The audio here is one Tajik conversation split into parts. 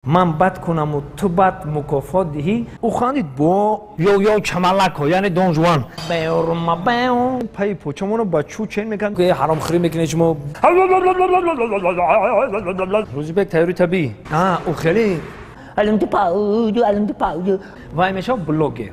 Ман бад кунаму ту бад мукофот диҳӣ. Ӯ хандид бо ё чамалако, яъне Дон Жуан. Пайи почамоно ба чӯ чен мекард. Ҳаромхӯрӣ мекунед шумо. Рӯзибек, тайёри табиӣ. Ӯ хеле вай мешавад блогер.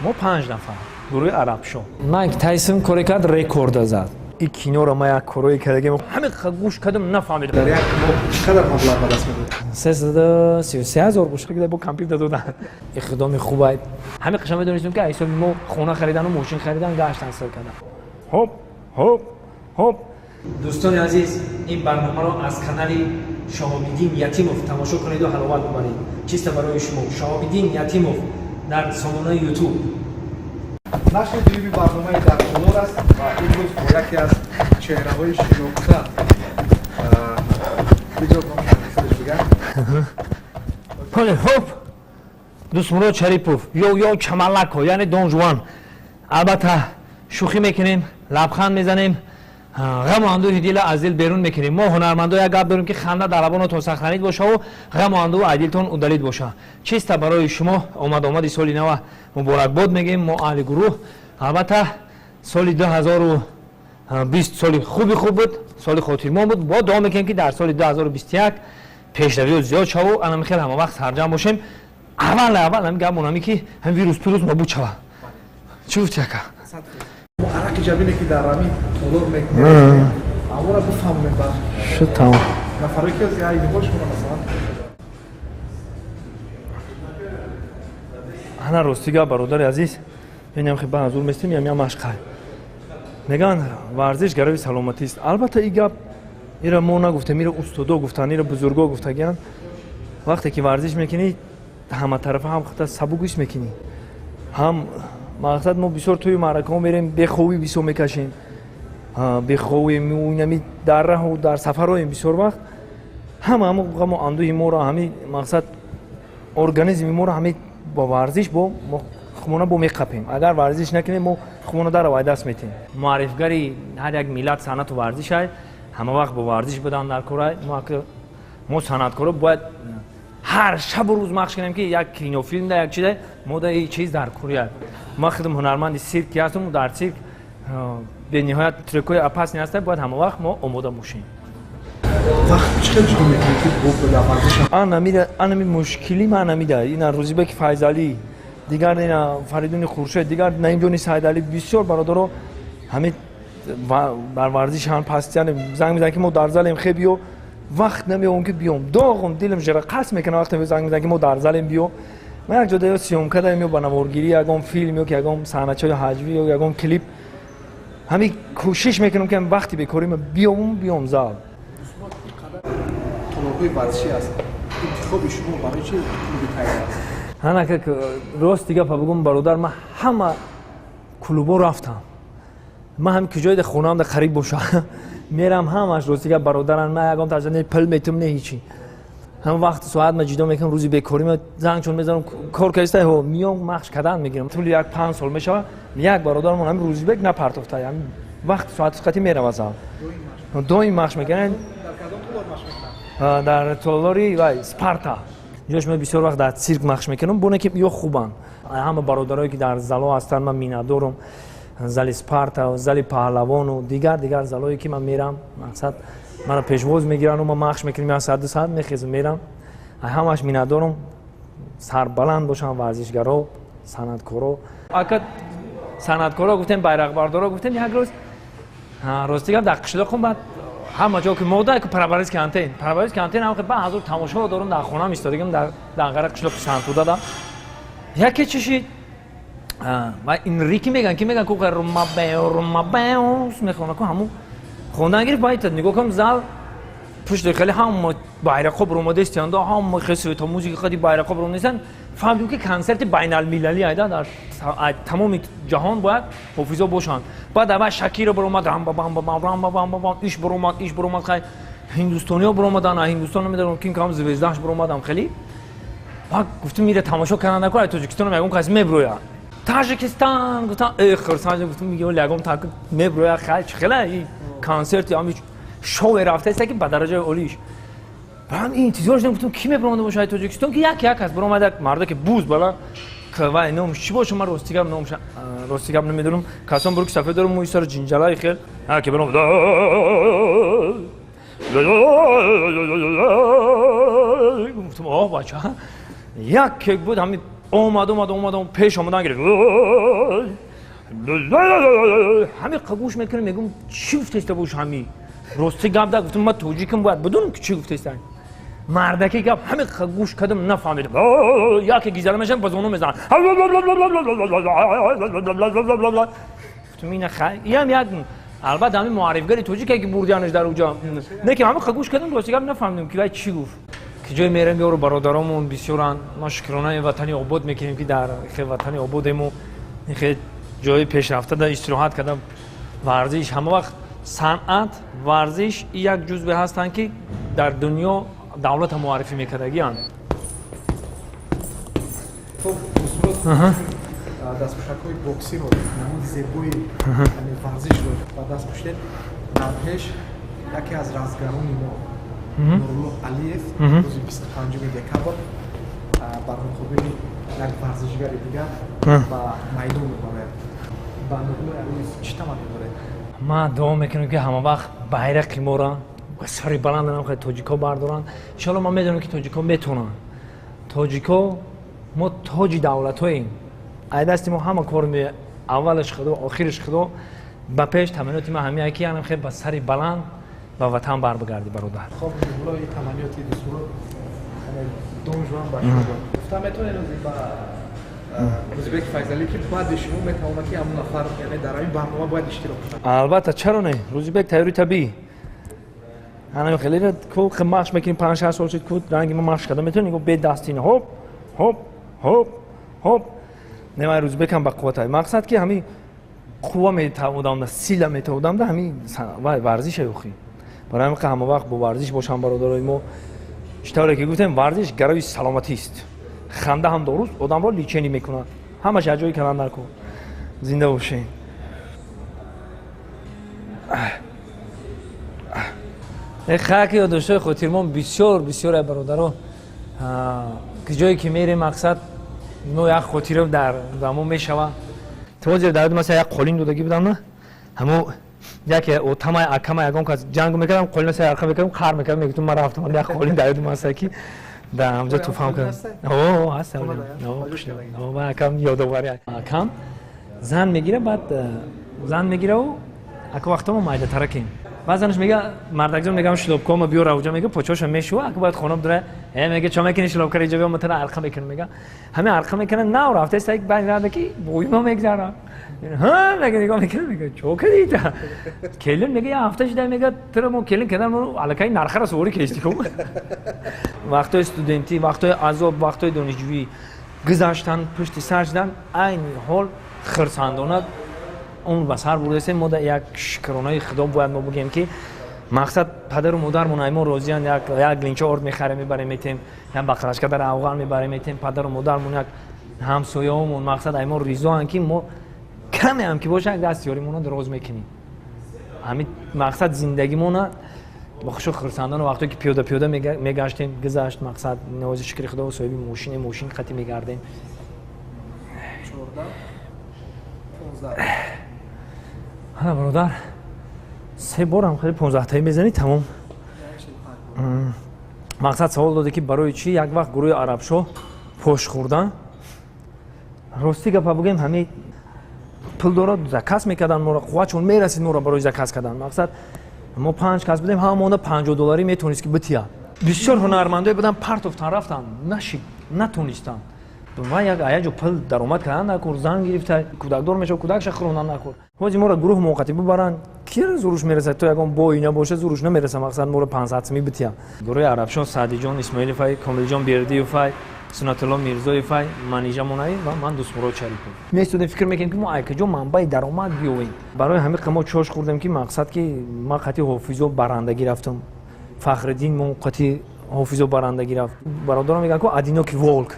Мо 5 нафар гурӯҳи Арабшо. Майк Тайсон коре кард, рекорда зад. И киноро ман як корое кардагим, ҳамин гӯш кардам, нафаҳмидам. Дар як моҳ чӣ қадар маблағ ба даст меоред? 333 000 бошад, бо компютер додан. Иқдоми хубай. Ҳамин қиша медонистем, ки ҳисоби мо хона харидану мошин харидан гаштан сир кардан. Ҳоп, ҳоп, ҳоп. Дӯстони азиз, ин барномаро аз канали Шоҳобиддин Ятимов тамошо кунеду ҳаловат бубаред. Чиста барои шумо Шоҳобиддин Ятимов дар сомонаи Ютуб. Нашри дуюми барномаи «Дар толор» аст ва имрӯз бо яке аз чеҳраҳои шинохта биҷод бигам. Хоп, Дӯстмурод Шарипов, ё чамалако, яъне Дон Жуан. Албатта, шӯхӣ мекунем, лабханд мезанем, ғаму андӯҳи дила аз дил берун мекунем. Мо ҳунармандо як гап дорем, ки ханда дар лабоно то сахранид бошаву ғаму андӯҳ аз дилтон удалить боша. Чиста барои шумо омад-омади соли нава муборакбод мегӯем мо, аҳли гурӯҳ. Албатта, соли 2020 соли хуби хуб буд, соли хотирмон буд. Бо дуо мекунем, ки дар соли 2021 пешравиё зиёд шаву анами хел ҳама вақт сарҷам бошем. Аввал аввал ҳами гап монами, ки ҳами вирус пирус нобуд шава. Чӣ гуфти, ака? Араки ҷабине, ки дар ҳамин толор мекунем, амора бифаҳмем ба шуд, тамом. Нафаре ки аз айниҳол шумо, масалан. Ана, рости гап, бародари азиз, менам хе ба ҳазур местем, ям машқай. Мегӯянд, варзиш гарави саломатист. Албатта, и гап ира мо нагуфтем, ира устодо гуфтанд, ира бузурго гуфтагиянд. Вақте ки варзиш мекунӣ, ҳаматарафа ҳам хата сабук ҳис мекунӣ, ҳам мақсад. Мо бисёр тӯи маъракаҳо мерем, бехобӣ бисёр мекашем, бехобӣ инами дар раҳу дар сафарҳоем бисёр вақт. Ҳама ҳамо ғаму андӯҳи моро, ҳами мақсад организми моро ҳами бо варзиш бо мо хумона бо меқапем. Агар варзиш накунем, мо хумона дар авай даст метем. Муаррифгари ҳар як миллат санъату варзиш ай. Ҳама вақт бо варзиш будан дар корай. Мо санъаткоро бояд ҳар шабу рӯз махш кунем, ки як кинофилм да, як чизе мо да чиз дар курия. Ма худам ҳунарманди сирк ҳастам. Дар цирк бениҳоят трюкҳои опасный ҳаста, бояд ҳама вақт мо омода бошем. Вақт чӣ хел ҷудо мекунед, ки бо дар варзиш? Анами мушкили ман амида. Ина Рӯзибеки Файзалӣ, дигар ина Фаридуни Хуршед, дигар Наимҷони Сайдалӣ, бисёр бародаро ҳамин дар варзиш ҳам пастиян занг мезананд, ки мо дар залем, хе биё. Вақт намеёбам, ки биём. Доғум дилам жара қасд мекунам, вақте занг мезананд, ки мо дар залем, биё. Ман як ҷода ё съёмка даем, ё ба наворгирӣ ягон филм, ё ки ягон саҳначаи ҳаҷвӣ, ё ягон клип. Ҳамин кӯшиш мекунам, ки вақти бекорима биём зал. Толорҳои варзишӣ аст, интихоби шумо барои чи клуби Тайгер аст? Ҳанака, рости гапа бигӯм, бародар, ман ҳама клубо рафтам. Ман ҳами куҷои хонаам да қариб боша, мерам. Ҳамаш, рости гап, бародаран, ман ягон таҷа не пул метум, не ҳичи. Ҳама вақти соат ма ҷидо мекунам, рӯзи бекорима занг чун мезанам, кор каиста, ҳо, миём, махш кардан мегирам. Тӯли як 5 сол мешава, як бародармон ҳами Рӯзибек напартофта, вақти соати қати мерава зал, доим махш мекунад. Дар толори вай Спарта ҷош ман бисёр вақт дар цирк махш мекунам. Боне ки ё хубанд. Ҳама бародарое, ки дар зало ҳастанд, ман миннатдорам. Зали Спарта, зали Паҳлавону дигар дигар залое, ки ман мерам, мақсад маро пешвоз мегирану ма махш мекунем, як соат, 2 соат мехезам, мерам. Ҳамаш миннатдорам. Сарбаланд бошанд варзишгаро, санъаткоро. Ака, санъаткоро гуфтем, байрақбардоро гуфтем. Як рӯз, рости гап, дар қишлоқум баъд ҳама ҷо ки мода ки паравариш антен, паравариш антен, ҳам ба ҳазор тамошо дорум. Дар хонаам истодагим, дар данғара, қишлоқи Сантудада. Яке чишид ва Инрики меган, ки меган, ку румабео румабео мехона, ку ҳамун хондан гирифт. Байта нигоҳ кунам, зал пушти хеле ҳама байрақҳо баромадаистианда, ҳама хеле света, музика қади байрақҳо баромадаистанд. Фаҳмидем, ки консерти байналмилалӣ айда, дар тамоми ҷаҳон бояд ҳофизо бошанд. Баъд аввал Шакира баромад, рамбабамбабам, рамбабамбабам, иш баромад, иш баромад, хай ҳиндустониҳо баромаданд, ҳиндустон намедонам ким кам звездаш баромадам хеле. Баъд гуфтем, мира тамошо кардан накун, ай Тоҷикистонам ягон кас меброяд. Таҷикистон гуфтам, э хурсанд гуфтам, ё ягон так меброяд, хай чи хела и консерти ҳами шоуе рафтааста, ки ба дараҷаи олиш. Баъд интизор шудам, гуфтам, ки мебаромада бошад Тоҷикистон, ки як як аст баромада, як марда ки буз бала вай номш чӣ боша, ман рости гап номш рости гап намедонам. Касон буруки сафед дорам, мӯи саро ҷинҷалаи хел ки баромада, гуфтам, о бача, як кек буд, ҳамин омад, омад, омад, пеш омадан гирифт. Ҳами гӯш мекунам, мегӯм, чӣ гуфтеста бош? Ҳами рости гап да гуфтам, ман тоҷикам, бояд бидонам, ки чӣ гуфтеста мардаки гап. Ҳами гӯш кардам, нафаҳмидам. Яке гизара мешам, ба зону мезанам. Гуфтам, ина хай, иам як албатта ҳамин муаррифгари тоҷике ки бурдианаш дар уҷа не, ки ҳами гӯш кардам, рости гап нафаҳмидам, ки вай чӣ гуфт. Ки ҷое мерем, ёру бародаромон бисёранд. Мо шукронаи ватани обод мекунем, ки дар хе ватани ободему хе ҷои пешрафта да истироҳат карда. Варзиш ҳама вақт, санъат, варзиш як ҷузве ҳастанд, ки дар дунё давлата муаррифӣ мекардагианд. Хуб, дастпӯшакҳои боксиро, намуди зебои варзишро ба даст пӯшидед. Дар пеш яке аз разгарони мо, Нурулло Алиев, рӯзи 25 декабр бар муқобили як варзишгари дигар ба майдон мебарояд. Ба Нурулло Алиев чӣ таманно доред? Ман дуо мекунам, ки ҳама вақт байрақи моро ба сари баланд тоҷико бардоранд, иншоалло. Ман медонам, ки тоҷико метавонанд. Тоҷико мо тоҷи давлатҳоем, ай дасти мо ҳама кор меояд. Аввалаш Худо, охираш Худо. Ба пеш таманниёти ман ҳамия, ки янам хел ба сари баланд ба ватан барбигардӣ, бародар. Хоб, Нуруллои таманниёти дӯстмурод донжуан ба шумо гуфта метавонед ба Рӯзибеки Файзалӣ, ки баъди шумо метавонад, ки ҳамон нафар, яъне дар ҳамин барнома бояд иштирок кунад? Албатта, чаро не? Рӯзибек тайёри табиӣ ана хеле ку машқ мекунем, 5-6 сол шуд, ку ранги ма машқ карда метавонӣ, нигоҳ, бе дастина, ҳоп, ҳоп, ҳоп, ҳоп. Не, ман Рӯзибекам ба қувват, мақсад ки ҳамин қувва метаводамда, сила метаводамда, ҳамин вай варзиша охи. Барои ҳамин ҳама вақт бо варзиш бошам, бародарои мо. Чӣ тавре ки гуфтем, варзиш гарави саломатист, ханда ҳам доруст, одамро лечение мекунад, ҳамаш як ҷои калан накун. Зинда бошед. Хаки ёддоштҳои хотирмон бисёр бисёр, бародаро. Ки ҷое ки мерем, мақсад, мо як хотира дар мо мешава. Ҳозир дар масалан як қолин додагӣ будам, на ҳамо яке отамай, акамай, ягон кас ҷанг мекардам, қолина сари арқа мекардам, қар мекардам, мегуфтам, ман рафтам. Як қолин дар ёдум аст, ки да ҳамҷо туфам кардам. О, ҳаст, акам ёдоварӣ. Акам зан мегира, баъд зан мегираву ака вақто мо майдатаракем. Баъд занаш мега, мардакҷон, мегам, шлопкома биёр авҷа, мега, почоша мешува, ака бояд хона бидора. Э, мега, чо мекунӣ шлопкара иҷо, биё, ма тара арқа мекунам, мега. Ҳамин арқа мекунад, нав рафтаст, як баъд рада ки бӯйма мегзара. Ҳа, мега, нигоҳ мекунам, мега, чо кардӣ та? Келин, мега, як ҳафта шуда, мега, тара мо келин кардан, мо аллакай нархара суворӣ кешти ку. Вақтҳои студентӣ, вақтҳои азоб, вақтҳои донишҷӯӣ гузаштан, пушти сар шудан, айни ҳол хирсандона умр ба сар бурдастем. Мо як шукронаи Худо бояд мо бигӯем, ки мақсад падару модармон ай мо розиянд. Як линча орд мехарем, мебарем, метем, як бақрашка дар авған мебарем, метем. Падару модармон, як ҳамсояҳомон, мақсад, ай мо ризоанд, ки мо каме ҳам ки боша, як даст ёримонро дароз мекунем. Ҳамин мақсад зиндагимона бо хушу хурсандона, вақте ки пиёда пиёда мегаштем, гузашт. Мақсад, навози шукри Худо, соҳиби мошине, мошин қати мегардем. Ҳана, бародар, се борам хеле 15-таи мезанӣ, тамом. Мақсад, савол доде, ки барои чӣ як вақт гурӯҳи Арабшоҳ пош хӯрдан. Рости гапа бигӯем, ҳамин пул дорад, заказ мекардан моро, қувватшон мерасид моро барои заказ кардан. Мақсад, мо панҷ кас будем, ҳамаонда 50 долларӣ метавонист ки бития. Бисёр ҳунармандое буданд, партофтан, рафтан, нашид, натонистанд. Ва як аяҷо пул даромад кардан накор, зан гирифта, кӯдакдор мешава, кӯдакша хӯрондан накор. Ҳози моро гурӯҳ муваққатӣ бибаранд, кира зуруш мерасад? То ягон бой набоша, зуруш намераса. Мақсад, моро 500 сумӣ бития. Гурӯҳи Арабшон Саъдиҷон Исмоиловай, Комилҷон Бердиевай, Сунатулло Мирзоевай, Манижа Монаи ва ман, Дустмурод Шарипов, местодем, фикр мекунем, ки мо айкаҷо манбаи даромад биёвем. Барои ҳамин мо чош хӯрдем, ки мақсад, ки ман қати Ҳофизо барандагӣ рафтам, Фахриддин мо қати Ҳофизо барандагӣ рафт. Бародарон мегӯянд, ку одинокий волк.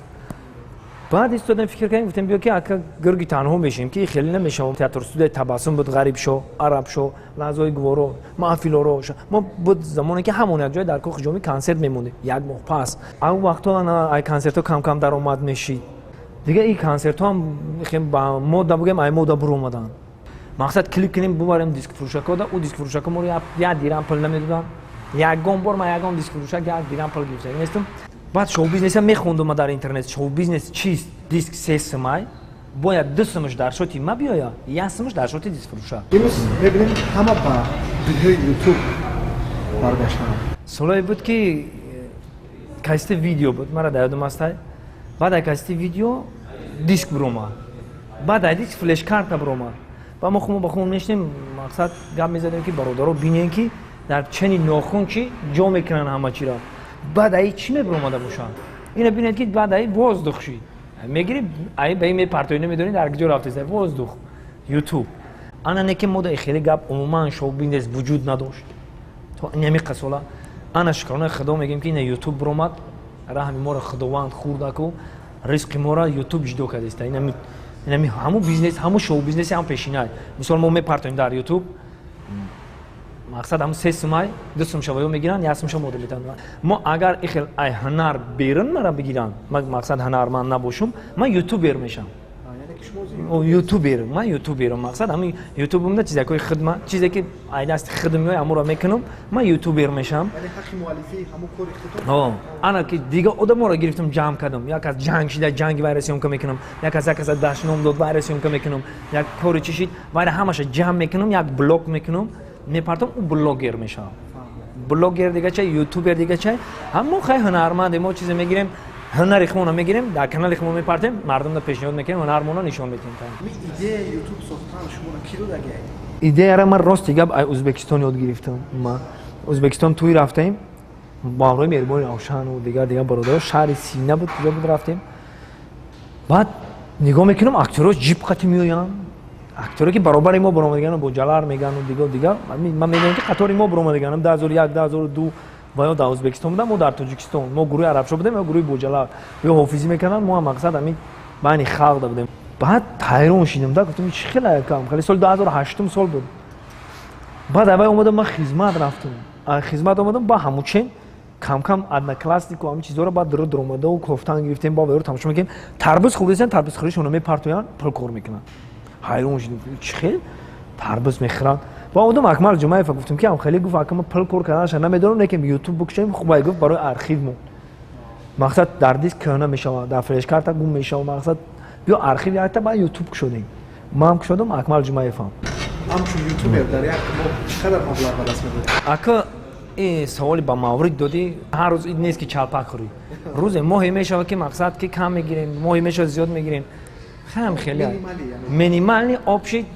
Баъд истодем, фикр кардем, гуфтем, биё, ки ака гирги танҳо мешем, ки хеле намешавам. Театр студияи Табассум буд, Ғарибшо, Арабшо, Лаҳзаҳои гуворо, маҳфилоро. Мо буд замоне, ки ҳамон як ҷой дар Кохи Ҷомӣ консерт мемондем як моҳ пас. Ан вақтҳо ай консертҳо кам-кам даромад мешид. Дига ин консертҳо ҳам ба мода, бугем, ай мода буромаданд. Мақсад, клип кунем, бубарем дискфурӯшакода, ӯ дискфурӯшако моро як дирам пул намедоданд. Ягон бор ман ягон дискфурӯшак як дирам пул гирифта нестам. Баъд шоу-бизнеса мехондум дар интернет, шоу-бизнес чист. Диск 3 сумай, бояд 2 сумаш дар шоти ма биёя, 1 сумаш дар шоти дискфурӯша. Имрӯз мебинем, ҳама ба дунёи Ютуб баргаштанд. Солое буд, ки кассети видео буд, мара дар ёдам астай. Баъд ай кассети видео диск биромад, баъд ай диск флешкарта биромад. Ба мо хумо ба хумо мешинем, мақсад, гап мезадем, ки бародаро, бинем, ки дар чени нохун чи ҷо мекунанд ҳама чиро. Баъд аи чӣ мебиромада бошад, ина бинед, ки баъд аи воздух шид, мегири, аи ба ин мепартои, намедонӣ дар куҷо рафтест, воздух, Ютуб. Ана не, ки мода хеле гап, умуман шоу бизнес вуҷуд надошт то инами қасола. Ана шукронаи Худо мегӯем, ки ина Ютуб биромад, раҳми моро Худованд хӯрдаку, ризқи моро Ютуб ҷудо кардеста. Инами ҳамун бизнес, ҳамун шоу бизнеси ҳам пешинай. Мисол, мо мепартоем дар Ютуб, мақсад, ҳамун 3 сумай, 2 сум шаваё мегиранд, 1 сум ша мода метавонанд. Мо агар ихел ай ҳунар берун мара бигиранд, мақсад, ҳунарманд набошум, ман ютубер мешам. Ютубер, ман ютуберам. Мақсад, ҳамин ютубумда чизакои хидма, чизе ки ай дасти хидм меояд, ҳамонро мекунам, ман ютубер мешам. Ана ки дига одаморо гирифтам, ҷамъ кардам. Як кас ҷанг шида, ҷанги вайра съёмка мекунам, як кас, як каса дашном дод, вайра съёмка мекунам, як кори чӣ шид, вайра ҳамаша ҷамъ мекунам, як блог мекунам, мепартам, ӯ блогер мешавам. Блогер дига чай, ютубер дига чай. Ҳам мо хай ҳунарманде, мо чизе мегирем, ҳунари худмонро мегирем, дар канали худмон мепартем, мардумро пешниҳод мекунем, ҳунармонро нишон медиҳем. Идея Ютуб сохтан шуморо ки додагай? Идеяра ман, рости гап, ай Ӯзбекистон ёд гирифтам. Ма Ӯзбекистон тӯй рафтаем бо ҳамроҳи Меҳрибони Равшану дигар дигар бародаро, шаҳри Сина буд, куҷо буд, рафтем. Баъд нигоҳ мекунам, актёро ҷип қати меоянд, актёре ки баробари мо баромадаган, бо ҷалар мегану дигар дигар. Ман медонам, ки қатори мо баромадаганам 2001, 2002 ва ё дар Ӯзбекистон будам, мо дар Тоҷикистон, мо гурӯҳи Арабшо будем ё гурӯҳи Боҷалар, ё ҳофизӣ мекарданд, мо ҳам, мақсад, ҳамин байни халқ будем. Баъд ҳайрон шидам да, гуфтам, чӣ хела якам хеле. Соли 2008 сол буд. Баъд аввай омадам, ман хизмат рафтам, хизмат омадам, ба ҳамучен камкам Однокласснику ҳамин чизҳоро баъд дуро дуромадау кофтан гирифтем, ба вайро тамошо мекунем. Тарбуз хӯрдесен, тарбузхӯришонро мепартоянд, пул кор мекунанд. Ҳайрон шидам, чӣ хел тарбуз мехӯранд. Ба омадам, Акмал Ҷумаева гуфтам, ки ҳам хеле. Гуфт, акама пул кор карданаша намедонам, лекин Ютуб бикушем, хубай. Гуфт, барои архив мон, мақсад, дар диск кӯҳна мешавад, дар флешкарта гум мешавад, мақсад, биё архив якта. Баъд Ютуб кушодем, ман кушодам, Акмал Ҷумаевам. Ҳамчун ютубер дар як моҳ чӣ қадар маблағ ба даст меоред? Ака, ин саволи ба маврид додӣ. Ҳар рӯз ид нест, ки чалпак хӯрӣ. Рӯзе моҳе мешавад, ки, мақсад, ки кам мегирем, моҳе мешавад, зиёд мегирем. Хам хеле минимальный общий,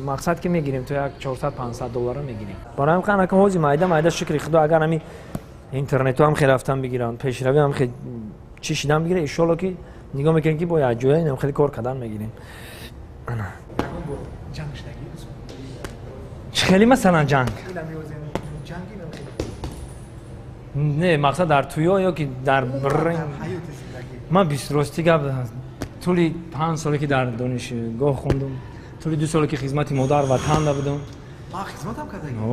мақсад, ки мегирем, то як 400, 500 доллара мегирем. Барои ҳам ака, ҳози майда майда, шукри Худо, агар ҳами интернетҳо ҳам хеле рафтан бигиранд, пешравӣ ҳам хеле чӣ шидан бигирад, иншолло, ки нигоҳ мекунем, ки бо як ҷоя инам хеле кор кардан мегирем. Ҷанг шудагӣ? Чӣ хеле, масалан, ҷанг? Не, мақсад, дар туё ё ки дар ман бист, рости гап, тӯли 5 соле, ки дар донишгоҳ хондум, тӯли 2 соле, ки хизмати модар ватанда будам.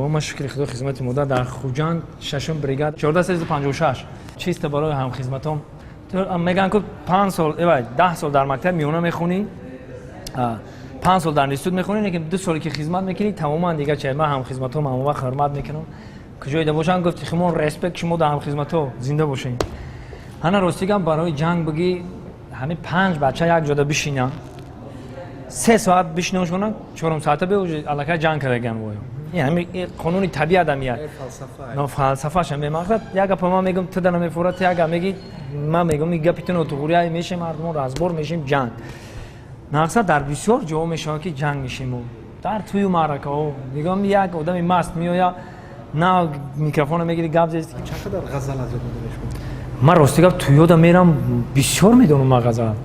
Ман, шукри Худо, хизмати модар дар Хуҷанд, шашум бригад, 1456, чисто барои ҳамхизматом мегӯянд, ку 5 сол, эвай, 10 сол дар мактаб миёна мехонӣ, 5 сол дар институт мехонӣ, лекин 2 соле, ки хизмат мекунӣ, тамоман дигар чай. Ман ҳамхизматом ҳамон вақт ҳурмат мекунам, куҷоида бошанд. Гуфти химон, респект шумо дар ҳамхизматҳо, зинда бошед. Ана, рости гап, барои ҷанг бигӣ, ҳамин панҷ бача як ҷода бишинанд, 3 соат бишиношонанд, чорум соата бе аллакай ҷанг кардаган. Вою ҳами қонуни табиат ам як фалсафаш ам мақсад. Як гапа ман мегӯм, ту да намефурад, як гап мегӣ, ман мегӯм, ин гапи ту нотуғурия мешем, мардумон разбор мешем, ҷанг. Мақсад, дар бисёр ҷоҳо мешавад, ки ҷанг мешем. Дар тӯю маъракаҳо нигоҳ, як одами маст меояд, на микрофона мегири, гап зест. Чанд қадар ғазал аз ёд медонед шумо? Ман, рости гап, тӯёда мерам, бисёр медонам ман ғазал.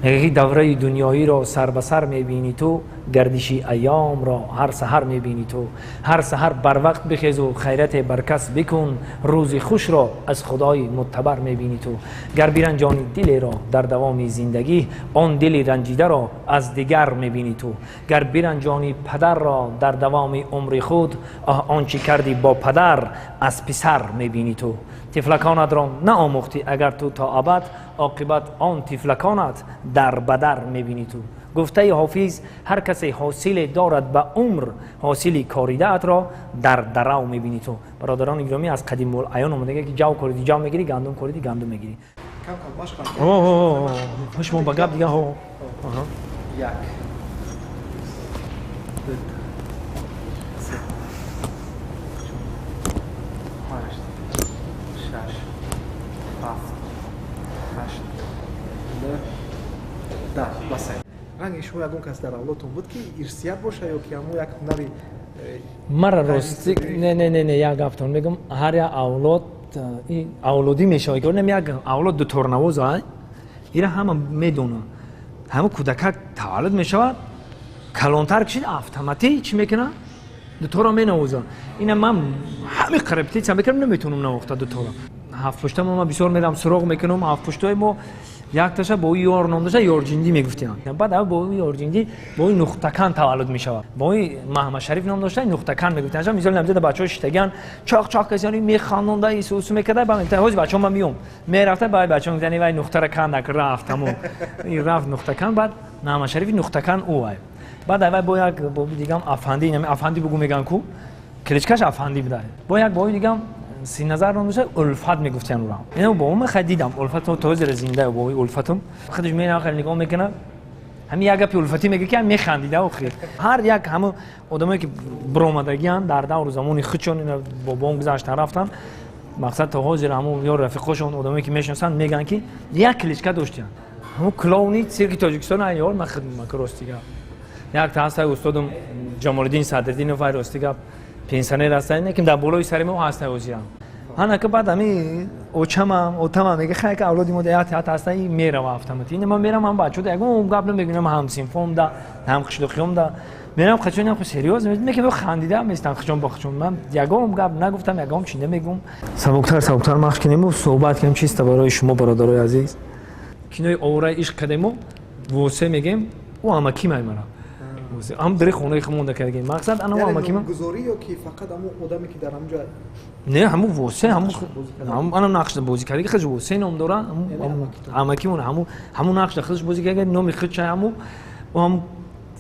Мегӯяд ки давраи дунёиро сар ба сар мебинӣ ту, гардиши айёмро ҳар саҳар мебинӣ ту. Ҳар саҳар барвақт бихезу хайрате бар кас бикун, рӯзи хушро аз худои муттабар мебинӣ ту. Гар биранҷони дилеро дар давоми зиндагӣ, он дили ранҷидаро аз дигар мебинӣ ту. Гар биранҷони падарро дар давоми умри худ, оҳ он чӣ кардӣ бо падар аз писар мебинӣ ту. Тифлаконатро наомӯхтӣ агар ту то абад, оқибат он тифлаконат дар бадар мебинӣ ту. Гуфтаи ҳофиз ҳар касе ҳосиле дорад ба умр, ҳосили коридаатро дар дарав мебинӣ ту. Бародарони гиромӣ, аз қадимулайён омадага ки ҷав кориди ҷав мегирӣ, гандум кориди гандум мегирӣ. Шумо ба гап дига. Як, ду, се, чор, ҳашт, шаш, ҳафт, ҳашт, нӯҳ, 10. Басай. Ранги шумо ягон кас дар авлодтон буд, ки ирсият боша ё ки ҳамо як ҳунари? Мара рости не, не, не, не, як гаптон мегум. Ҳар як авлод авлодӣ мешавад. Нем як авлод дуторнавоз ай, ира ҳама медонад. Ҳама кӯдакак таваллуд мешавад, калонтар кишид, автоматӣ чӣ мекунад? Дутора менавозад. Ина ман ҳами репетитсия мекунам, наметавонам навохта дутора. Ҳафтпушта ман бисёр мерам суроғ мекунам. Ҳафтпуштаи мо якташа бо ёр ном дошта, Ёрҷиндӣ мегуфтиям. Баъд бо Ёрҷиндӣ бо Нухтакан таваллуд мешавад. Бо Маҳмадшариф ном дошта, Нухтакан мегуфтиям. Мисол намзада бачаҳо шиштагиан, чоқ чоқ касяни механдонда, исусу мекарда. Ба мегуфтан ҳози бачаҳо ман миём. Мерафта, баъд бачаҳо мегуфтан вай нухтара кан накард, рафт тамом. Ин рафт Нухтакан, баъд Маҳмадшарифи Нухтакан ӯ ай. Баъд ай бо як боби дигам Афандӣ, Афандӣ бугу меган ку, кличкаш Афандӣ буда. Бо як боби дигам Синазар ном дошта, Улфат мегуфтиян ӯро. Ино бобом хай дидам, Улфат то зира зинда бобои Улфатум. Худаш мерав хеле нигоҳ мекунад. Ҳамин як гапи Улфатӣ мегӯяд, ки механдида охир. Ҳар як ҳама одамое ки биромадагианд дар давру замони худшон, ина бобом гузаштан рафтан, мақсад то ҳозир ҳамун ё рафиқошон, одамое ки мешиносанд, мегӯянд ки як кличка доштиянд. Ҳамун клоуни цирки Тоҷикистон ай ёр ман хидмат рости гап. Як та ҳастай устодум Ҷамолиддин Садриддинов, ай рости гап пенсионер ҳастанд, лекин дар болои сари мо ҳастай ҳозирам. Ҳанака баъд ами очамам, отамам мега хай ка авлоди мо як театр ҳастан, ин мерава автоматӣ. Ина ман мерам ҳам бачаҳо ягон гап намегӯям, ҳам синфом да, ҳам қишлоқиём да. Мерам қачон ям серьёз мекунам, хандида местам хичон бо хичон. Ман ягон гап нагуфтам, ягон чи намегӯм. Сабуктар сабуктар махш кунему суҳбат кунем чиста барои шумо, бародарои азиз. Кинои овораи ишқ кардему, восе мегем, ӯ ҳама кимай мара. Ҳам дари хонаи худ монда кардагем. Мақсад ана ҳама кима? Гузорӣ ё ки фақат ҳамун одаме ки дар ҳамҷо? Не, ҳамун восе, ҳамун ана нақш бозӣ кардаги, худш восе ном дора, ҳамакимон ҳамун нақш худш бозӣ кардаги, номи худша ҳамун ҳам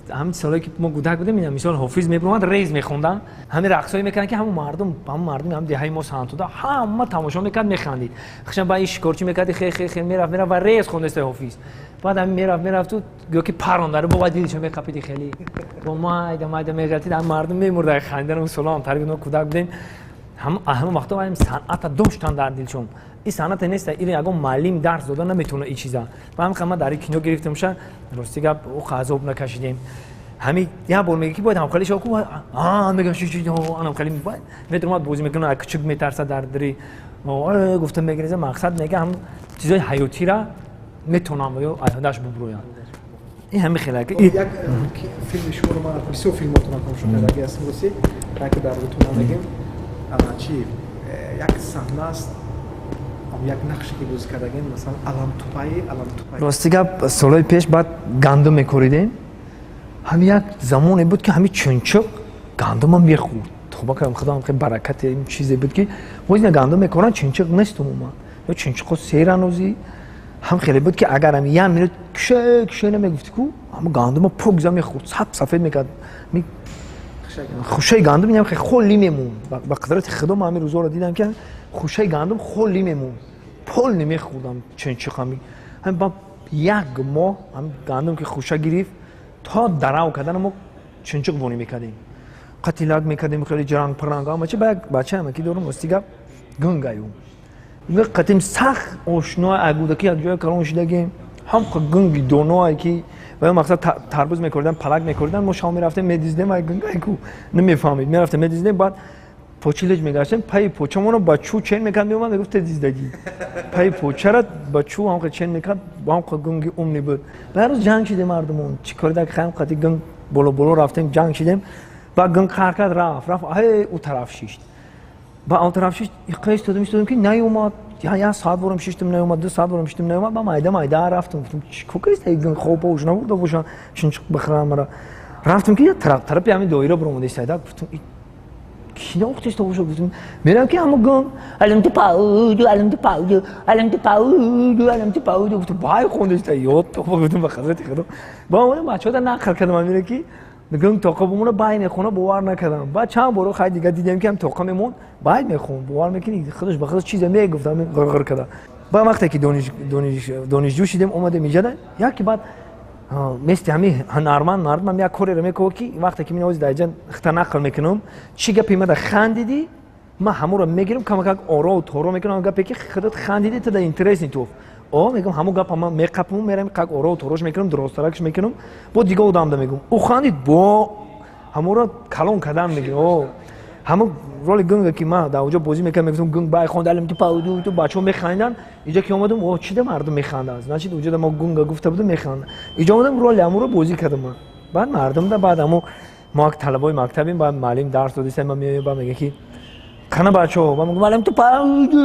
ҳамин солое ки мо кӯдак будем, ина мисол ҳофиз мебуромад, рез мехонданд, ҳамин рақсҳое мекарданд, ки ҳамун мардум, ҳамун мардуми ҳам деҳаи мо Сантуда ҳама тамошо мекард, механдид. Хушам ба ин шикорчӣ мекарди, хе хе хе мерафт, мерафт ва рез хондеста ҳофиз. Баъд ҳамин мерафт, мерафту гӯё ки парондаро бо дилшо меқапиди, хеле бо майда майда меғалтид, ҳам мардум мемурда хандан. Он соло ҳам тариби мо кӯдак будем, ҳамон вақто ҳам санъата доштан дар дилшон. Ин санъате нест, ин ягон муаллим дарс дода наметавона ин чиза. Ба ҳамин қадр ман дар ин кино гирифтамша, рости гап, ӯ азоб накашидем. Ҳамин як бор мега ки бояд ҳамкали шава ку, а мегам ши ши анам хали метромад бозӣ мекунад, кучук метарса дар дари гуфта мегиреза. Мақсад мега ҳам чизои ҳаётира метавонам ё айҳодаш бубурӯям. Ин ҳамин хеле як филми шуморо ман бисёр филмотонро тамошо кардаги ҳастам, рости яке дар рутуна мегем, чи як саҳна аст, як нақше ки бозӣ кардагем, масалан аламтупаи аламтупаи. Рости гап, солҳои пеш баъд гандум мекоридем. Ҳамин як замоне буд, ки ҳамин чунчуқ гандума мехӯрд. Тоба кардам, худам хеле баракати ин чизе буд, ки боз ина гандум мекоранд, чунчуқ нест умуман, ё чунчуқо серанози ҳам хеле буд, ки агар ҳами як минут кише кише намегуфти ку, ҳама гандума покза мехӯрд, саб сафед мекард. Хушаи гандум инам хеле холӣ мемонд. Ба қудрати худо ман ҳамин рӯзҳоро дидам, ки хушаи гандум холӣ мемонд, пол намехӯрдам чунчуқ. Ҳами ҳами як моҳ ҳами гандум ки хуша гирифт, то дарав кардан мо чунчуқ вонӣ мекардем, қатилак мекардем, хеле ҷаранг паранг ҳама чи. Ба як бача ҳама ки дорум, рости гап, гунгаю қатим сахт ошно, агудаки як ҷоя калон шидагем, ҳам гунги доное ки ва мақсад тарбуз мекордам, палак мекордам, мо шав мерафтем медиздем, ай гунгай ку намефаҳмид, мерафтем медиздем, баъд Почи леҷ мегаштем, пайи почамонро ба чӯ чен мекард, меомад, мегуфт те зиздагӣ. Пайи почара ба чӯ ҳамқа чен мекард, ҳамқа гунги умни буд. Ба ҳар рӯз ҷанг шидем мардумон. Чӣ кори даг хаям қати гунг боло боло рафтем, ҷанг шидем. Ба гунг қаҳр кард, рафт, рафт, ҳай ӯ тараф шишт. Ба он тараф шишт, иққа истодам, истодам ки наёмад. Як соат борам шиштам, наёмад, 2 соат борам шиштам, наёмад. Ба майда майда рафтам, гуфтам чӣ кор кардист, эй гунг хоб ош набурда бошам, чунчуқ бихӯрам мара. Рафтам ки як тараф, тарафи ҳамин доира баромада истода, гуфтам ки наохтиста боша, гуфтам мерам ки ҳамо гунг алам ту пауду, алам ту пауду, алам ту пауду, алам ту пауду, гуфтам бай хондиста, ёд то гуфтам ба хазрати худо. Ба омадам бачаҳода нақл кардам, амира ки гунг тоқа бумона бай мехона, бовар накардам. Баъд чанд боро хай дига дидем ки ҳам тоқа мемонд, бай мехонд, бовар мекунӣ, худаш ба худаш чизе мегуфт, ҳамин ғирғир карда. Баъд вақте ки донишҷӯ шидем, омадем иҷода, яке баъд мести ҳамин ҳунарманд мардумам як кореро мекунад ки вақте ки ман дар иҷа хата нақл мекунам, чӣ гапе мада хандидӣ, ман ҳамонро мегирам, камакак оро торо мекунам, гапе ки худат хандидӣ, ту дар интерес нитуф. О, мегӯям ҳамон гапа ман меқапам, мерам как оро торош мекунам, дуросттаракш мекунам, бо дига одамда мегӯям. Ӯ хандид, бо ҳамонро калон кардан мегирам. О, ҳамон роли гунга ки ман дар онҷо бозӣ мекардам, мегуфтам гунг бай хонд, алим ту пауду, ту бачаҳо механдиданд. Инҷо ки омадам, о, чида мардум механданд? Значит, онҷо мо гунга гуфта будам, механданд. Инҷо омадам, роли ҳамонро бозӣ кардам ман. Баъд мардумда, баъд ҳамон мо як талабои мактабем, баъд муаллим дарс додиста, ман меоям, баъд мегӯяд ки қана бачаҳо, ман мегӯям алим ту пауду,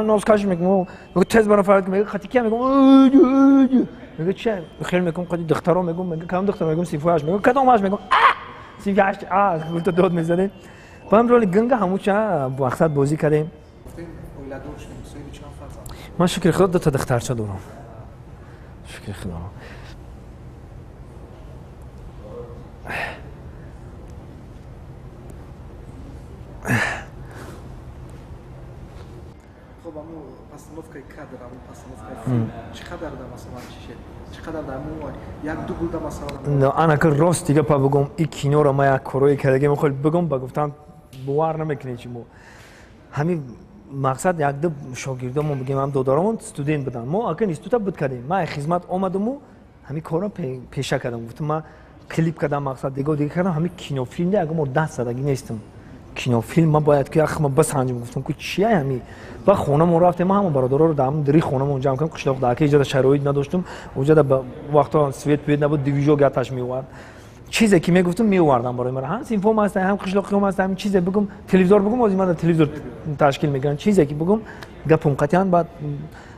нос каш мекунам, мегӯяд тез бара фарёд, мегӯяд хати кия, мегӯям, мегӯяд чи хел мекунам, қади духтаро мегӯям, мегӯяд кадом духтар, мегӯям синфи ҳашт, мегӯяд кадом ҳашт, мегӯям синфи ҳашт, гуфта дод мезадем. Баъд роли гунга ҳамуча мақсад бозӣ кардем. Ман шукри худо 2 та духтарча дорам. Шукри худо. Хоб, аммо постановкаи кадр, аммо постановкаи филм чӣ қадар да масалан чӣ шед? Чӣ қадар да аммо як дубл да масалан? Ана ки рост дига па бигӯм, ин киноро ман як корое кардагӣ мехоҳам бигӯм, ба гуфтан бовар намекунед чи мо. Ҳамин мақсад як ду шогирдомон бигем, ҳам додаромон студент буданд. Мо ака института буд кардем. Ман хизмат омадаму ҳамин корро пеша кардам. Гуфтам ман клип кардам, мақсад дига дига кардам, ҳамин кинофилмда ягон бор даст задагӣ нестам. Кинофилм ман бояд ки яхма басанҷам, гуфтам ку чия ҳами. Ба хонамон рафтем, ман ҳама бародароро дар ҳамон дари хонамон ҷамъ кардам, қишлоқ дар ака иҷода шароит надоштум, онҷода ба вақто свет пӯед набуд, движок яташ меовард. Чизе ки мегуфтам меовардам барои ман. Ҳам синфом ҳаст, ҳам қишлоқиём ҳаст, ҳам чизе бигум, телевизор бигум, ҳозир ман дар телевизор ташкил мекунам. Чизе ки бигум, гапум қатъиян, баъд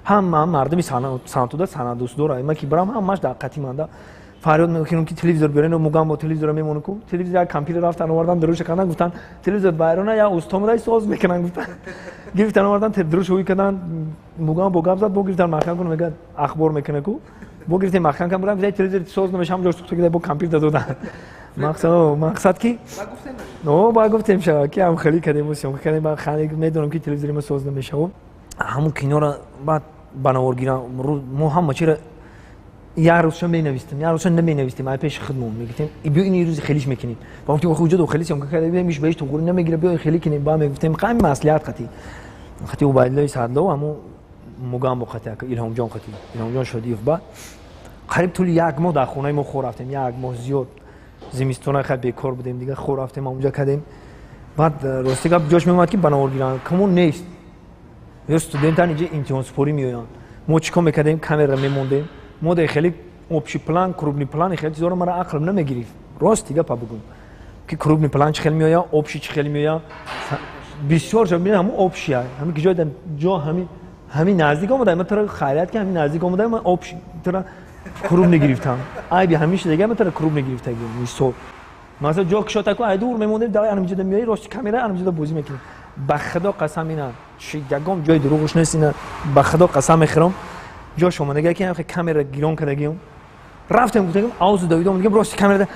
ҳама мардуми санъатуда санъатдӯстдора. Ман ки барам ҳамаш дар қатъи манда. Фарёд мекунам ки телевизор биёрен, мугам бо телевизора мемонам ку. Телевизор як компютер рафтан овардан, дуруша кардан, гуфтан телевизор байрона я устомадай соз мекунан, гуфтан. Гирифтан овардан, дуруш ҳуй кардан, мугам бо гап зад, бо гирифтан маҳкам кунам, мегӯяд ахбор мекунад ку. Бо гирифтем маҳкам кардам, гуфтам телевизор соз намешавам, ҷош сухта кида бо компютер додан. Мақсад ки но ба гуфтем шава ки ҳам хеле кардем, съёмка кардем, ба хеле медонам ки телевизори мо соз намешавад. Ҳамон киноро баъд ба навор гирам, мо ҳама чиро як рӯзша менавистем, як рӯзша наменавистем, ай пеши худмон мегуфтем, биё ин рӯзи хелиш мекунем. Ба гуфтем охи уҷо хеле съёмка кардем, биё иш ба иш туғри намегира, биё хеле кунем. Ба мегуфтем қами маслиҳат қати. Қати Убайдуллои Садлов, ҳамон Мугамбо қати, ака Илҳомҷон қати, Илҳомҷон Шодиев. Ба қариб тӯли як моҳ дар хонаи мо хор рафтем, як моҳ зиёд. Зимистона хеле бекор будем, дига хор рафтем, онҷа кардем. Баъд рости гап ҷош меомад ки ба навор гиранд, камон нест. Ё студентан инҷа имтиҳонсупорӣ меоянд. Мо чӣ кор мекардем? Камера мемондем. Мо дар хеле общий план, крупный план, хеле чизоро мара ақлам намегирифт. Рост дига па бигӯм ки крупный план чӣ хел меояд, общий чӣ хел меояд. Бисёр ҷо мебинам ҳамон общий ай. Ҳамин ки ҷой дар ҷо ҳамин наздик омада, ман туро хайрият ки ҳамин наздик омада, ман общий туро крупный гирифтам. Айби ҳамин шуда, ман туро крупный гирифтагӣ. Мисол. Масалан ҷо кушода ку ай дур мемондем, давай ҳамин ҷода меоӣ, рости камера ҳамин ҷода бозӣ мекунем. Ба худо қасам ина, чи ягон ҷои дурӯғш нест ина, ба худо қасам мехӯрам. Ҷош омадага ки ҳамхе камера гирон кардагиам. Рафтем гуфтагим, авзу давидом, дигам рости камера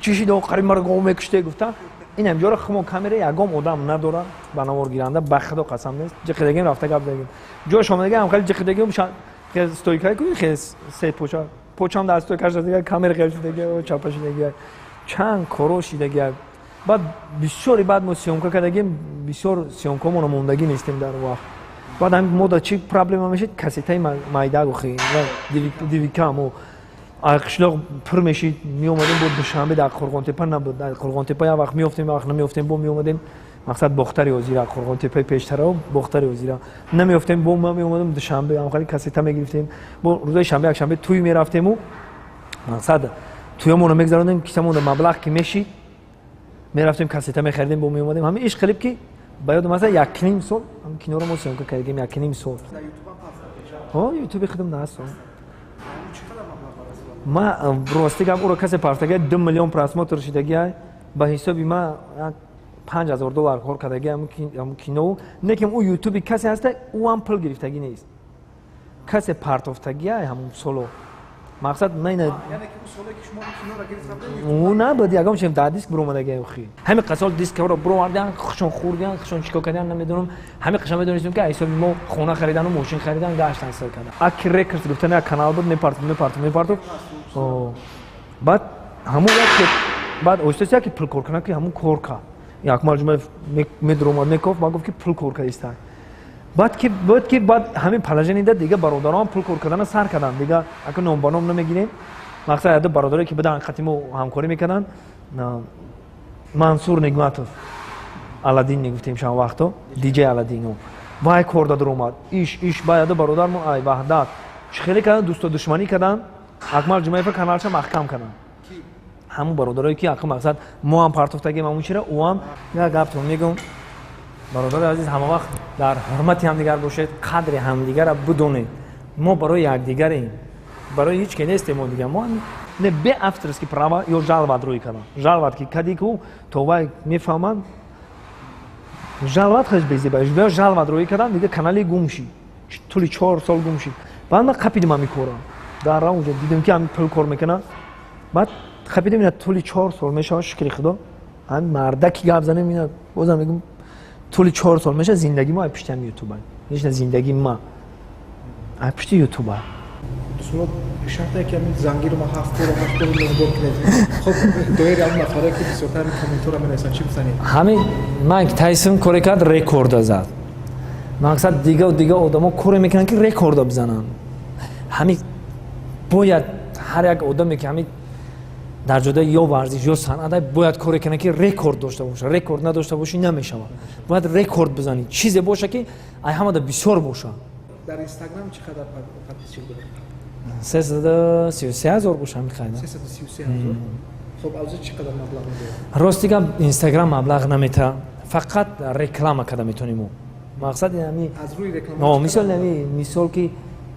чӣ шид, қариб маро гов мекуште, гуфта. Ин ҳам ҷоро хумо камера ягон одам надора ба навор гиранда, ба худо қасам нест. Ҷиқидагим рафта гап задагим. Ҷош омадага ҳам хеле ҷиқидагим, хеле стойка кунӣ, хеле се поча. Почам дар стойка шудага, камера хеле шудага, чапа шудага. Чанд коро шудага. Баъд бисёри баъд мо съёмка кардагим, бисёр съёмкаҳомонро мондагӣ нестем дар вақт. Баъд ҳамин мода чӣ проблема мешид? Кассетаи майда гухи, дивика мо. Қишлоқ пур мешид, меомадем бо Душанбе, дар Қурғонтепа набуд. Дар Қурғонтепа як вақт меёфтем, як вақт намеёфтем, бо меомадем, мақсад Бохтари озира, Қурғонтепаи пештара, Бохтари озира намеёфтем, бо ма меомадем Душанбе, ҳамхали кассета мегирифтем, бо рӯзои шанбе, якшанбе тӯй мерафтему, мақсад тӯямонро мегзарондем, кисамонро маблағ ки мешид, мерафтем кассета мехаридем, бо меомадем. Ҳамин иш қилиб ки ба ёдам аст, 1.5 сол ҳам киноро мо съёмка кардем, 1.5 сол. Ютуби худам наст. Ма рости гап, ӯро касе партага 2 миллион просмотр шидагиай, ба ҳисоби ма $5000 кор кардаги ҳамун киноу. Неким ӯ ютуби касе ҳаста, ӯ ҳам пул гирифтагӣ нест, касе партофтагиай ҳамун соло. Мақсад ӯ набуд, ягон чиз дар диск биромадаги охи. Ҳамин қасол дискро бировардан, хушон хӯрдан, хушон чикор кардан, намедонам. Ҳамин қаша медонистем, ки ҳисоби мо хона харидану мошин харидан, гаштан сир кардан. Аки Рекордс гуфтан як канал буд, мепартов, мепартов, мепартов. Баъд ҳамун як баъд оҳиста яке пул кор кунад, ки ҳамун кор кард. Акмал Ҷумаев медуромад, мекофт, ман гуфт, ки пул кор кард. Баъд ки буд ки баъд ҳамин положение да дига бародарон пул кор кардана сар карданд. Дига ака ном ба ном намегирем. Мақсад яду бародаре ки будан, қати мо ҳамкорӣ мекарданд, Мансур Нигматов, Аладдин мегуфтем шан вақто, диҷей Аладдино. Вай кор да дуромад. Иш ба яду бародармо ай Ваҳдат. Чӣ хеле кардан, дӯсто душманӣ кардан, Акмал Ҷумаева каналша маҳкам карданд. Ҳамун бародарое ки ака мақсад мо ҳам партофтагем ҳамун чира, ӯ ҳам. Як гаптон мегӯм, бародари азиз, ҳама вақт дар ҳурмати ҳамдигар бошед, қадри ҳамдигарро бидонед. Мо барои якдигарем, барои ҳеҷ ке нестем мо дига. Мо не бе авторский права ё жалват рӯй кардам. Жалват ки кади ку то вай мефаҳманд, жалват хеш безеба, жалват рӯй кардам, дига канали гум шид, тӯли 4 сол гум шид. Баъд ман қапидим ҳамин кора, дар онҷо дидем, ки ҳамин пул кор мекунад, баъд қапидим. Ина тӯли 4 сол мешавад, шукри Худо, ҳамин мардаки гап занем, ина бозам мегӯм, тӯли 4 сол мешавад, зиндагӣ мо ай пушти ҳами ютуба, лично зиндагии ма ай пушти ютуба. Дӯстон, шарте ки ҳамин зангиро ма ҳафт бор, ҳашт бор нигоҳ кунед. Хоб, доири ҳамон нафаре ки бисёртар ҳамин комментҳоро менависанд, чӣ гуфтанед? Ҳамин Майк Тайсон коре кард, рекорда зад. Мақсад дига дига одамо коре мекунанд, ки рекорда бизананд. Ҳамин бояд ҳар як одаме, ки ҳамин дар ҷодаи ё варзиш ё санъат, бояд коре кунад, ки рекорд дошта боша. Рекорд надошта бошӣ, намешавад. Бояд рекорд бизанӣ, чизе боша, ки ай ҳамада бисёр боша. Дар Инстаграм чӣ қадар подписчик доред? 333 ҳазор боша, ҳамин қайда. 333 ҳазор. Хоб, аз чӣ қадар маблағ медиҳад? Рости гап, Инстаграм маблағ намета, фақат реклама карда метавонем мо. Мақсад ами аз рӯи реклама? Мисол, ами мисол ки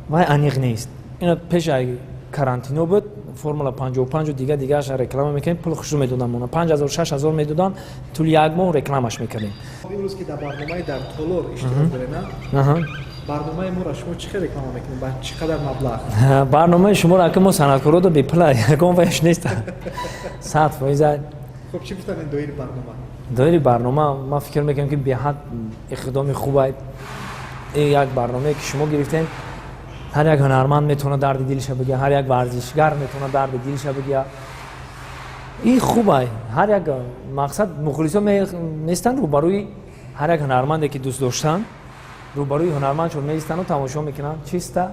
вай аниқ нест. Ина пеш ай карантино буд, Формула 55-у дига дигааш реклама мекунем, пул хушрӯ медодам мона, 5000, 6000 медодам, тӯли як моҳ рекламаш мекардем. Имрӯз ки дар барномаи «Дар толор» иштирок доред, барномаи моро шумо чӣ хел реклама мекунед, ба чӣ қадар маблағ? Барномаи шуморо ака мо санъаткородо бепула, ягон ваяш нест, 100%. Хоб, чӣ гуфтанед доири барнома? Доири барнома ман фикр мекунам, ки беҳад иқдоми хуб як барномае, ки шумо гирифтем. Ҳар як ҳунарманд метавонад дарди дилша бигӯя, ҳар як варзишгар метавонад дарди дилша бигӯя. Ин хубай. Ҳар як мақсад мухлисо местанд рӯбарӯи ҳар як ҳунарманде, ки дӯст доштанд, рӯбарӯи ҳунармандшон меистану тамошо мекунанд чиста.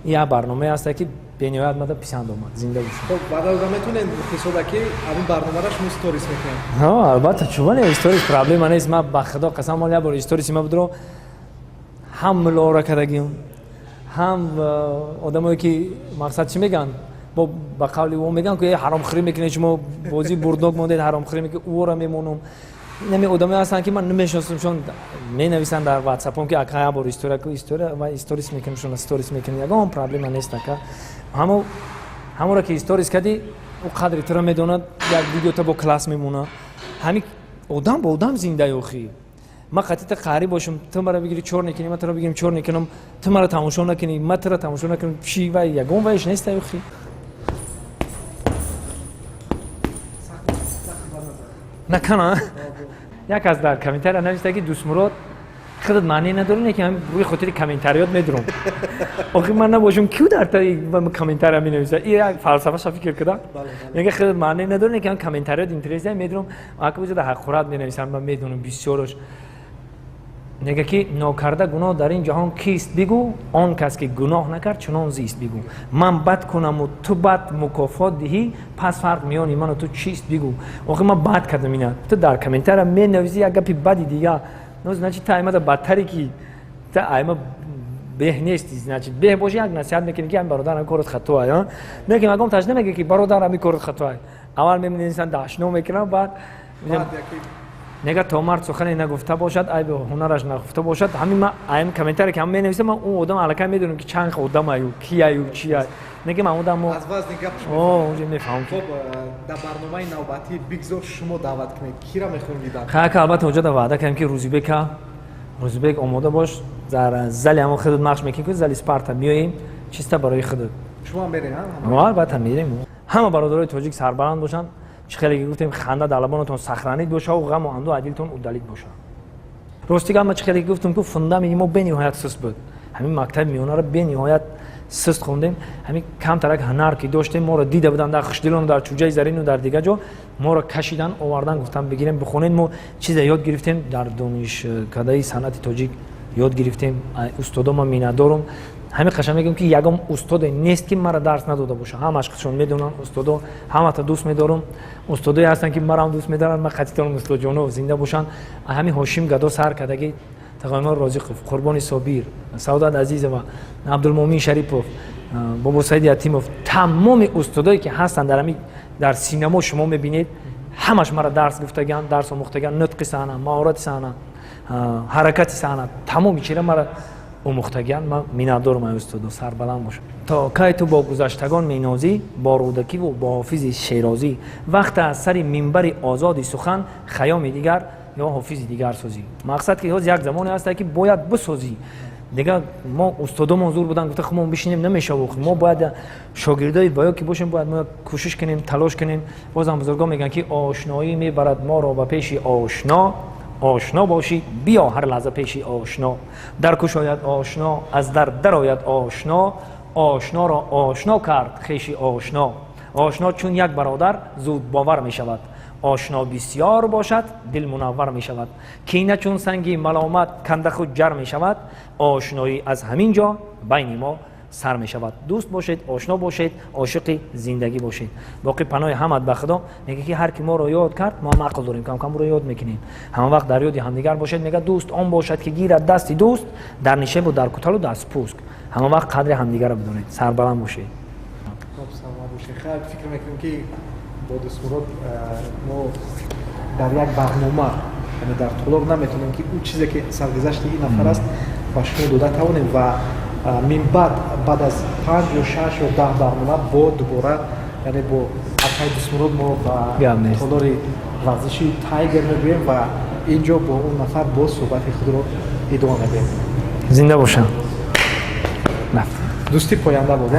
Ин як барномае ҳаста, ки бениҳоят мада писанд омад. Зинда бошед. Хоб, баъд аз метавонед мухлисода, ки ҳамин барномаро шумо сторис мекунед? Албатта, чубане, сторис проблема нест. Ма ба Худо қасам, мол як бор сториси ма будро, ҳам мулора кардагим, ҳам одамое, ки мақсад чӣ мегӯянд, бо ба қавли ӯ мегӯянд, ки ҳаромхӯрӣ мекунед шумо, бозӣ бурднок мондед, ҳаромхӯрӣ мекунед, ӯро мемонам. Инами одамое ҳастанд, ки ман намешиносам, чун менависанд дар ватсапом, ки ака, як бор история ку, история ва сторис мекунем, шуна сторис мекунем, ягон проблема нест, ака. Ҳамо ҳаморо ки сторис кардӣ, ӯ қадри туро медонад, як видеота бо класс мемонад. Ҳамин одам бо одам зинда ёхӣ. Ма қатита қаҳрӣ бошам, ту мара бигири чор некунӣ, ма туро бигирим чор некунам, ту мара тамошо накунӣ, ма туро тамошо накунам, чи вай ягон вайш неста ёхӣ. Накана як аз дар комментария нависта, ки Дӯстмурод, худат маъне надорӣ, не ки ҳамин рӯи хотири комментариёт медурам. Охи ман набошам, кю дар таи комментария менависа? И як фалсафаша фикр куда, мега, худат маъне надорӣ, не ки ҳамин комментариёт интересия медурам. Ака бузада ҳақорат менависам, ман медонам бисёрош. Мега ки нокарда гуноҳ дар ин ҷаҳон кист бигӯ, он кас ки гуноҳ накард чунон зист бигӯ. Ман бад кунаму ту бад мукофот диҳӣ, пас фарқ миёни ману ту чист бигӯ. Охир ман бад кардам, ина ту дар комментария менависӣ як гапи бади дига, ну значит ту аймада бадтаре ки ту айма беҳ нести. Значит, беҳ боши, як насиҳат мекунӣ ки ами бародар, ами корот хатоай. Лекин ягон таш намега ки бародар, ами корот хатоай. Аввал менависанд, дашно мекунам, баъд нега то мард сухане нагуфта бошад, айби ҳунараш нагуфта бошад. Ҳамин ма аим комментаре ки ҳам менависам, ман он одам аллакай медонам ки чанд одамаю, кияю, чия. Неги ман одам аз вазни гап унҷо мефаҳмам. Хоб, дар барномаи навбатӣ бигзор шумо даъват кунед, кира мехоҳем дидан? Хайка, албатта, унҷо да ваъда кардем ки Рӯзибека, Рӯзибек, омода бош, дар зали ҳамон худат махш мекунӣ ки зали Спарта меоем чиста барои худат. Шумо мерем? Албатта, мерем. Ҳама бародарои тоҷик сарбаланд бошанд. Чӣ хеле ки гуфтем, ханда дар лабонатон сохранить бошаву ғаму андӯ аз дилтон удалить боша. Рости гап, ма чӣ хеле ки гуфтем ку, фундаменти мо бениҳоят суст буд. Ҳамин мактаби миёнаро бениҳоят суст хондем. Ҳамин камтарак ҳунар ки доштем, моро дида буданд дар Хушдилону дар Чӯҷаи Зарину дар дигар ҷо, моро кашидан, овардан, гуфтан бигирем, бихонед. Мо чизе ёд гирифтем, дар донишкадаи санъати тоҷик ёд гирифтем. Устодо ман миннатдорум. Ҳамин қашан мегӯям ки ягон устоде нест ки мара дарс надода боша, ҳамаш худшон медонанд. Устодо ҳамата дӯст медорум, устодое ҳастанд ки марам дӯст медоранд, ман қатитонам. Устодҷоно зинда бошанд. Ҳамин Ҳошим Гадо сар кардагӣ, Тағоимон Розиқов, Қурбони Собир, Саодат Азизова, Абдулмуъмин Шарипов, Бобосаид Ятимов, тамоми устодое ки ҳастанд дар ҳамин дар синамо шумо мебинед, ҳамаш мара дарс гуфтаган, дарс омӯхтаган, нутқи саҳна, маҳорати саҳна, ҳаракати саҳна, тамоми чира мара омӯхтагиан. Ман миннатдорум ай устодо, сарбаланд бошам. То кай ту бо гузаштагон менозӣ, бо Рӯдакиву бо Ҳофизи Шерозӣ? Вақте аз сари минбари озоди сухан Хаёми дигар ё Ҳофизи дигар созӣ. Мақсад ки ҳоз як замоне ҳаста ки бояд бисозӣ. Дигар мо устодомон зур будан гуфта худмон бишинем намешаву, мо бояд шогирдои баё ки бошем, бояд мо кӯшиш кунем, талош кунем. Бозам бузургон мегӯянд ки ошноӣ мебарад моро ба пеши ошно, ошно бошӣ, биё ҳар лаҳза пеши ошно. Дар кушояд ошно, аз дар дарояд ошно, ошноро ошно кард хеши ошно. Ошно чун як бародар зуд бовар мешавад, ошно бисёр бошад, дил мунаввар мешавад. Кина чун санги маломат канда худ ҷар мешавад, ошноӣ аз ҳамин ҷо байни мо сар мешавад. Дӯст бошед, ошно бошед, ошиқи зиндагӣ бошед. Боқӣ паноҳи ҳамат ба Худо. Мега ки ҳар ки моро ёд кард, мо ҳам ақл дорем, камкам ро ёд мекунем. Ҳама вақт дар ёди ҳамдигар бошед. Мега дӯст он бошад ки гирад дасти дӯст дар нишебу дар куталу дар спуск. Ҳама вақт қадри ҳамдигарро бидонед, сарбаланд бошед. Фикр мекунем ки бо Дӯстмурод мо дар як барнома, яъне дар толор, наметавонем ки ӯ чизе ки саргузашти ин нафар аст ба шумо дода тавонем ва минбаъд баъд аз 5 ё 6 ё 10 барнома бо дубора, яъне бо акай Дӯстмурод, мо ба толори варзиши Тайгер мегӯем ва ин ҷо бо он нафар боз суҳбати худро идома медиҳем. Зинда бошам. Дӯстӣ поянда буд.